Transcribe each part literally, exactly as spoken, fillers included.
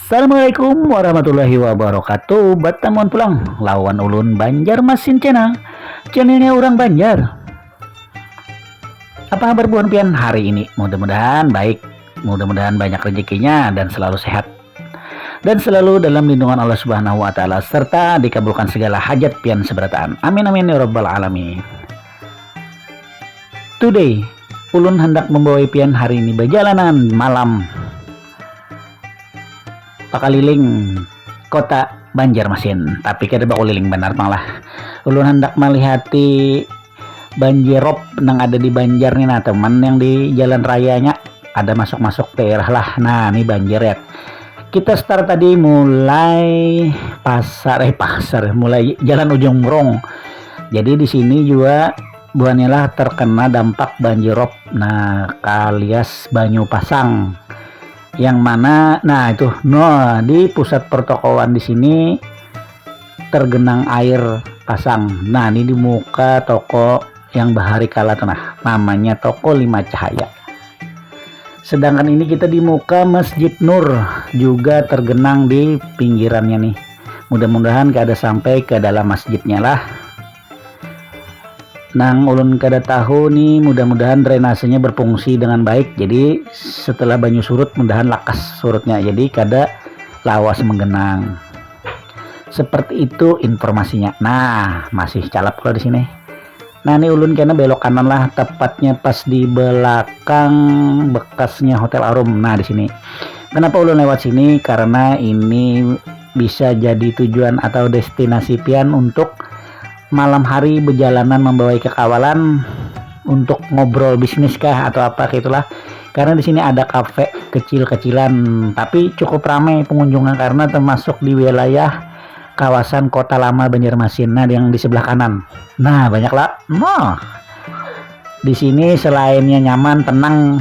Assalamualaikum warahmatullahi wabarakatuh. Batamuan pulang lawan ulun Banjarmasin Channel. Channelnya orang Banjar. Apa kabar buhan pian hari ini? Mudah-mudahan baik. Mudah-mudahan banyak rezekinya dan selalu sehat. Dan selalu dalam lindungan Allah Subhanahu wa Ta'ala serta dikabulkan segala hajat pian seberataan. Amin amin ya rabbal alamin. Today, ulun hendak membawa pian hari ini berjalanan malam pakaliling kota Banjarmasin, tapi kada bakuliling benar pang lah. Ulun hendak malihati banjir rob nang ada di Banjar nih, nah, teman yang di jalan rayanya ada masuk-masuk daerah lah. Nah, ini banjir ya. Kita start tadi mulai pasar, eh, pasar, mulai jalan Ujung Mrong. Jadi di sini juga buhannya lah terkena dampak banjir rob. Nah, kalias Banyu Pasang. Yang mana, nah, itu, nah, di pusat pertokoan di sini tergenang air pasang. Nah, ini di muka toko yang bahari kala tuh, nah, namanya toko Lima Cahaya. Sedangkan ini kita di muka Masjid Nur, juga tergenang di pinggirannya nih. Mudah-mudahan kada sampai ke dalam masjidnya lah. Nang ulun kada tahu nih, mudah-mudahan drainasenya berfungsi dengan baik. Jadi setelah banyu surut, mudahan lakas surutnya. Jadi kada lawas menggenang. Seperti itu informasinya. Nah, masih calap kalau di sini. Nah, ini ulun kena belok kanan lah, tepatnya pas di belakang bekasnya Hotel Arum. Nah, di sini. Kenapa ulun lewat sini? Karena ini bisa jadi tujuan atau destinasi pian untuk malam hari berjalanan membawai kekawalan untuk ngobrol bisnis kah atau apa gitulah. Karena di sini ada kafe kecil-kecilan, tapi cukup ramai pengunjungnya karena termasuk di wilayah kawasan Kota Lama Banjarmasin. Nah, yang di sebelah kanan. Nah, banyak lah. Nah, di sini selainnya nyaman, tenang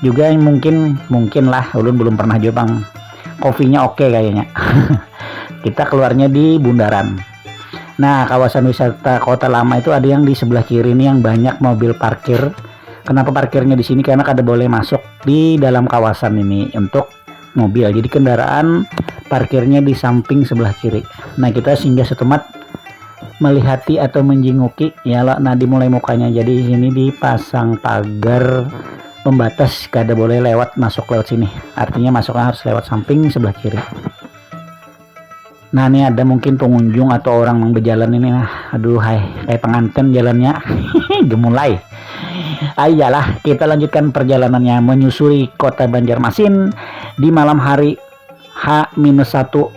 juga mungkin, mungkin lah. Ulun belum pernah juga bang. Kopinya oke kayaknya. Kita keluarnya di bundaran. Nah, kawasan wisata Kota Lama itu ada yang di sebelah kiri nih yang banyak mobil parkir. Kenapa parkirnya di sini? Karena kada boleh masuk di dalam kawasan ini untuk mobil. Jadi kendaraan parkirnya di samping sebelah kiri. Nah, kita singgah setempat melihati atau menjinguki ya lah. Nah, dimulai mukanya. Jadi sini dipasang pagar pembatas, kada boleh lewat, masuk lewat sini. Artinya masuknya harus lewat samping sebelah kiri. Nah, ini ada mungkin pengunjung atau orang yang berjalan ini. Nah, aduh hai, kayak pengantin jalannya. Gemulai. Ayolah, kita lanjutkan perjalanannya menyusuri kota Banjarmasin di malam hari H minus satu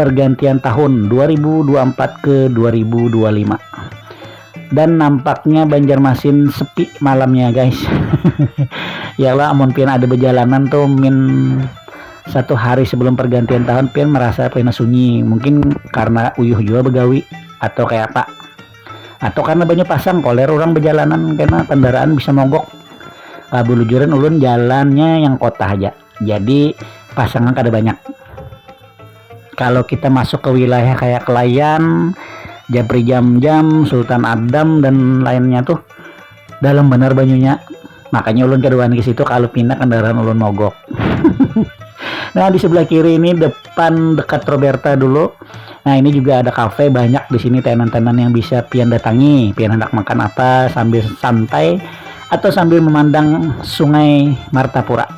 pergantian tahun dua ribu dua puluh empat ke dua ribu dua puluh lima. Dan nampaknya Banjarmasin sepi malamnya, guys. Ya lah, amun pian ada berjalanan tuh min satu hari sebelum pergantian tahun, pian merasa pina sunyi. Mungkin karena uyuh juga begawi atau kayak apa. Atau karena banyak pasang koler orang berjalanan karena kendaraan bisa mogok. Bulujuran ulun jalannya yang kota aja. Jadi pasangan kada banyak. Kalau kita masuk ke wilayah kayak Kelayan, Japri Jam-Jam, Sultan Adam dan lainnya tuh dalam benar banyunya. Makanya ulun keduaan ke situ kalau pindah kendaraan ulun mogok. Nah, di sebelah kiri ini depan dekat Roberta dulu. Nah, ini juga ada kafe banyak di sini, tenan-tenan yang bisa pian datangi. Pian hendak makan apa sambil santai atau sambil memandang Sungai Martapura.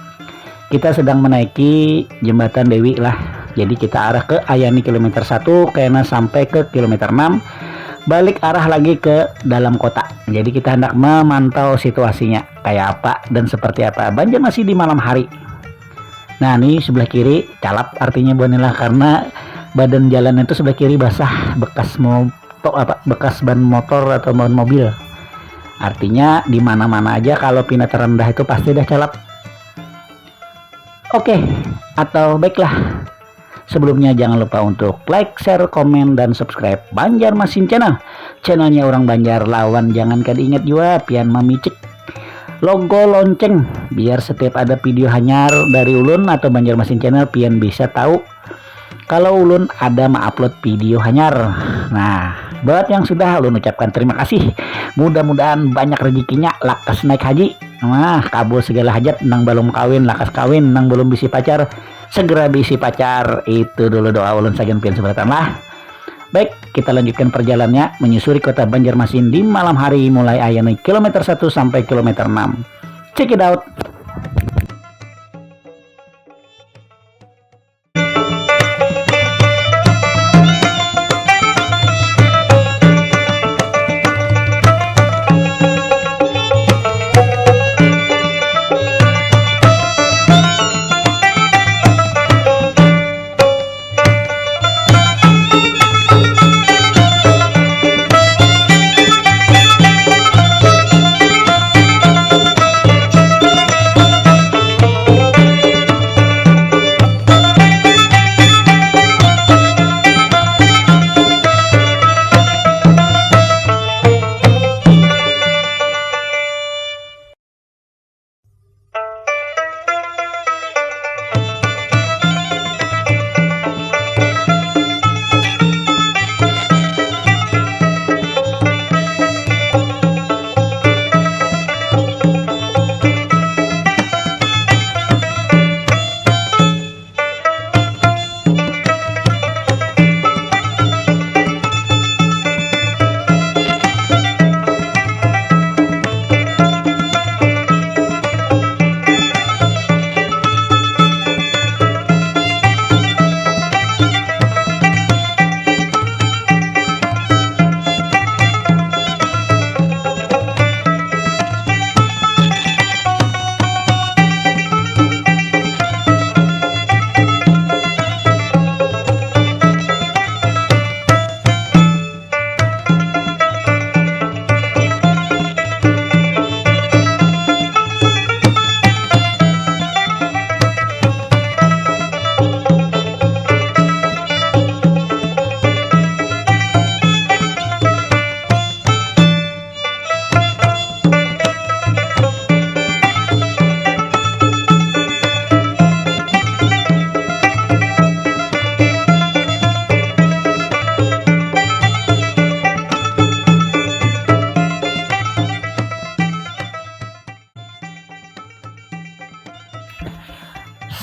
Kita sedang menaiki jembatan Dewi lah. Jadi kita arah ke Ayani kilometer satu, kena sampai ke kilometer enam, balik arah lagi ke dalam kota. Jadi kita hendak memantau situasinya kayak apa dan seperti apa. Banjarmasin di malam hari. Nah, ini sebelah kiri calap artinya buanilah karena badan jalan itu sebelah kiri basah bekas motor apa bekas ban motor atau ban mobil. Artinya di mana-mana aja kalau pina terendah itu pasti dah calap. Oke, atau baiklah. Sebelumnya jangan lupa untuk like, share, komen, dan subscribe Banjarmasin Channel. Channelnya orang Banjar lawan jangan kada ingat juga pian mamicik logo lonceng biar setiap ada video hanyar dari ulun atau Banjarmasin Channel pian bisa tahu kalau ulun ada ma-upload video hanyar. Nah, buat yang sudah, ulun ucapkan terima kasih. Mudah-mudahan banyak rezekinya, lakas naik haji. Nah, kabul segala hajat, nang balum kawin lakas kawin, nang balum bisi pacar segera bisi pacar. Itu dulu doa ulun sagan pian seberatan lah. Baik, kita lanjutkan perjalannya menyusuri kota Banjarmasin di malam hari mulai ayana kilometer satu sampai kilometer enam. Check it out.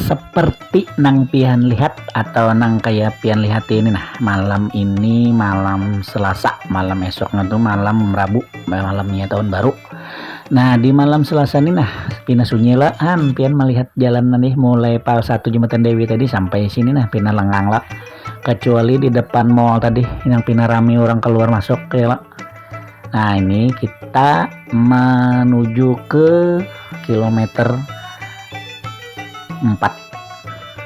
Seperti nang pian lihat atau nang kaya pian lihati ini nah, malam ini malam Selasa, malam esoknya tuh malam Rabu, malamnya tahun baru. Nah, di malam Selasa ini nah, pina sunyi lah, han, pian melihat jalan tadi mulai pal satu Jembatan Dewi tadi sampai sini nah, pina lengang lah. Kecuali di depan mall tadi yang pina rame orang keluar masuk ya lah. Nah, ini kita menuju ke kilometer empat.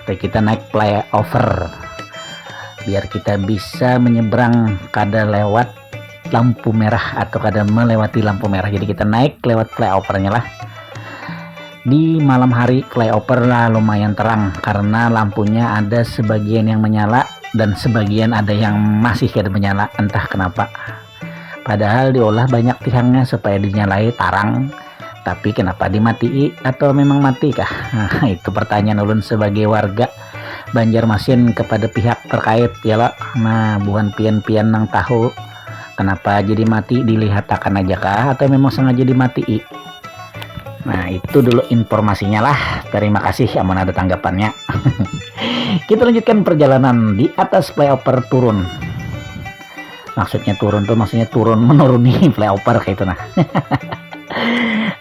Oke, kita naik flyover. Biar kita bisa menyeberang kada lewat lampu merah atau kada melewati lampu merah. Jadi kita naik lewat flyovernya lah. Di malam hari flyover lah lumayan terang karena lampunya ada sebagian yang menyala dan sebagian ada yang masih kada menyala, entah kenapa. Padahal diolah banyak tihangnya supaya dinyalai tarang, tapi kenapa dimatii atau memang mati kah? Nah, itu pertanyaan ulun sebagai warga Banjarmasin kepada pihak terkait ya lah. Nah, buhan pian-pian nang tahu kenapa jadi mati, dilihatakan aja kah atau memang sengaja dimatii? Nah, itu dulu informasinya lah. Terima kasih amun ada tanggapannya. Kita lanjutkan perjalanan di atas flyover turun. Maksudnya turun tuh maksudnya turun menuruni flyover kayak itu nah.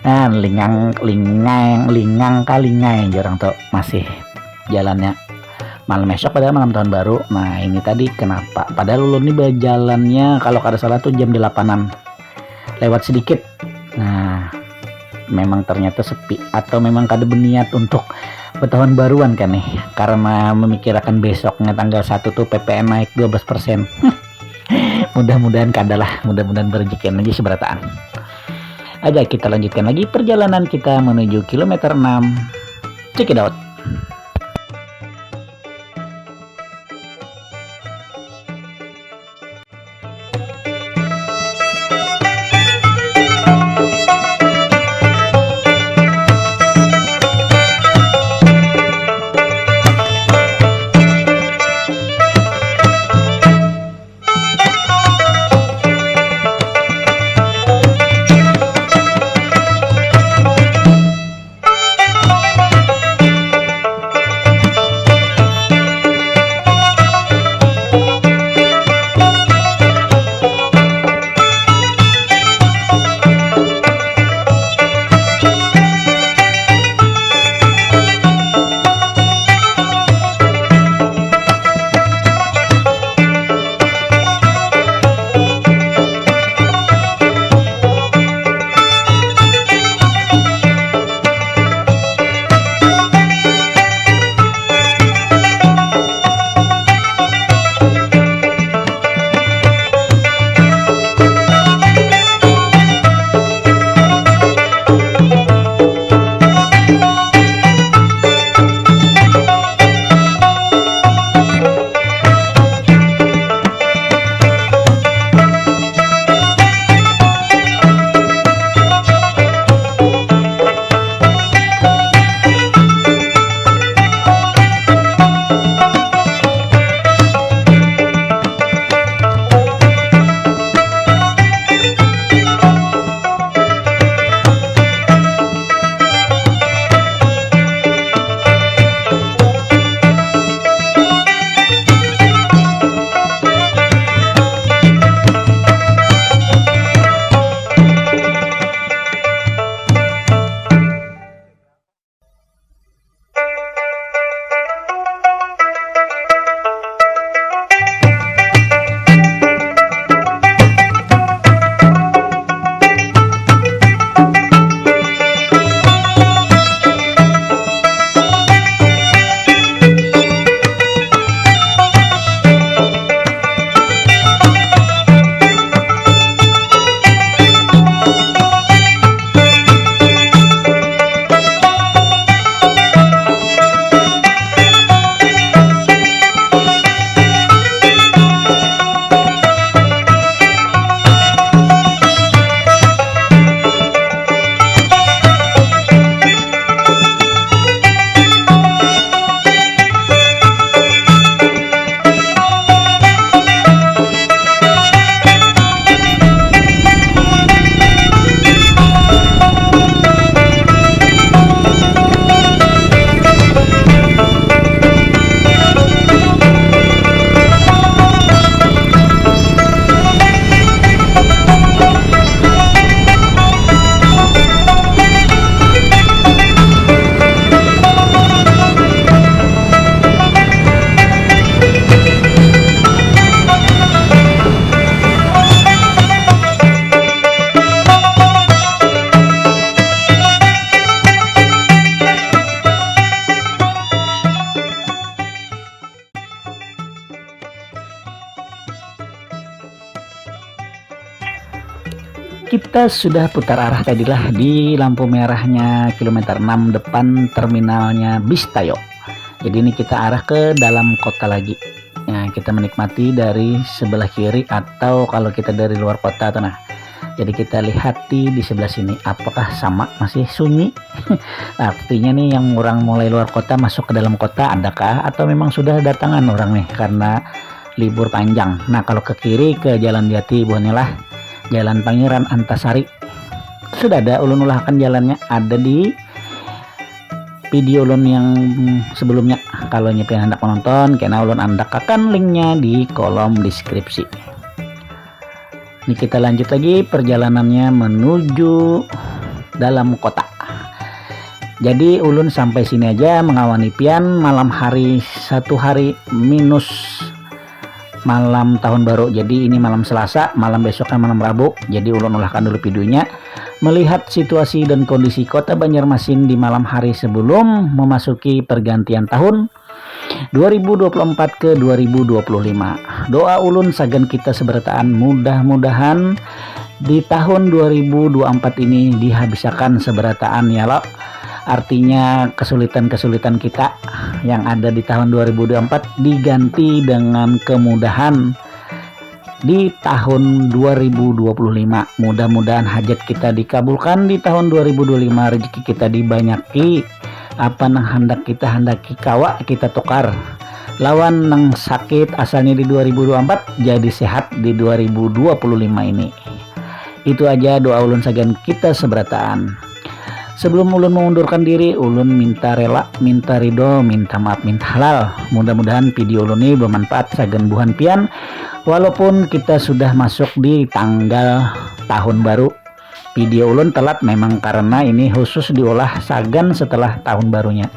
Nah, lingang lingang lingang kalingai orang tuh masih jalannya malam esok padahal malam tahun baru. Nah, ini tadi kenapa? Padahal ulun ini berjalannya kalau kada salah tuh jam delapanan lewat sedikit. Nah, memang ternyata sepi atau memang kada berniat untuk bertahun baruan kan nih, karena memikirkan besoknya tanggal satu tuh P P N naik dua belas persen. Mudah-mudahan kada lah, mudah-mudahan berezekian aja seberataan. Aja kita lanjutkan lagi perjalanan kita menuju kilometer enam. Check it out. Kita sudah putar arah tadilah di lampu merahnya kilometer enam depan terminalnya bis Tayo. Jadi ini kita arah ke dalam kota lagi. Ya, kita menikmati dari sebelah kiri atau kalau kita dari luar kota tuh nah. Jadi kita lihati di sebelah sini apakah sama masih sunyi. Artinya nih yang orang mulai luar kota masuk ke dalam kota adakah atau memang sudah datangan orang nih karena libur panjang. Nah, kalau ke kiri ke Jalan Jati buhannya lah Jalan Pangeran Antasari. Sudah ada ulun ulahakan jalannya ada di video ulun yang sebelumnya. Kalau nyepian hendak menonton kena ulun andakakan linknya di kolom deskripsi. Ini kita lanjut lagi perjalanannya menuju dalam kota. Jadi ulun sampai sini aja mengawani pian malam hari satu hari minus malam tahun baru. Jadi ini malam Selasa, malam besoknya malam Rabu. Jadi ulun ulahkan dulu videonya melihat situasi dan kondisi kota Banjarmasin di malam hari sebelum memasuki pergantian tahun dua ribu dua puluh empat ke dua ribu dua puluh lima. Doa ulun sagan kita seberataan mudah-mudahan di tahun dua ribu dua puluh empat ini dihabisakan seberataan ya lo. Artinya kesulitan-kesulitan kita yang ada di tahun dua ribu dua puluh empat diganti dengan kemudahan di tahun dua ribu dua puluh lima. Mudah-mudahan hajat kita dikabulkan di tahun dua ribu dua puluh lima, rezeki kita dibanyaki, apa nang handak kita handaki kawa kita tukar lawan nang sakit asalnya di dua ribu dua puluh empat jadi sehat di dua ribu dua puluh lima ini. Itu aja doa ulun sagan kita seberataan. Sebelum ulun mengundurkan diri, ulun minta rela, minta ridho, minta maaf, minta halal. Mudah-mudahan video ulun ini bermanfaat sagan buhan pian. Walaupun kita sudah masuk di tanggal tahun baru, video ulun telat memang karena ini khusus diolah sagan setelah tahun barunya.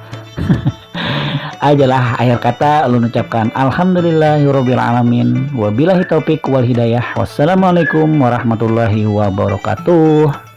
Ajalah akhir kata ulun ucapkan alhamdulillahirobbilalamin. Wabillahi taufik wal hidayah. Wassalamualaikum warahmatullahi wabarakatuh.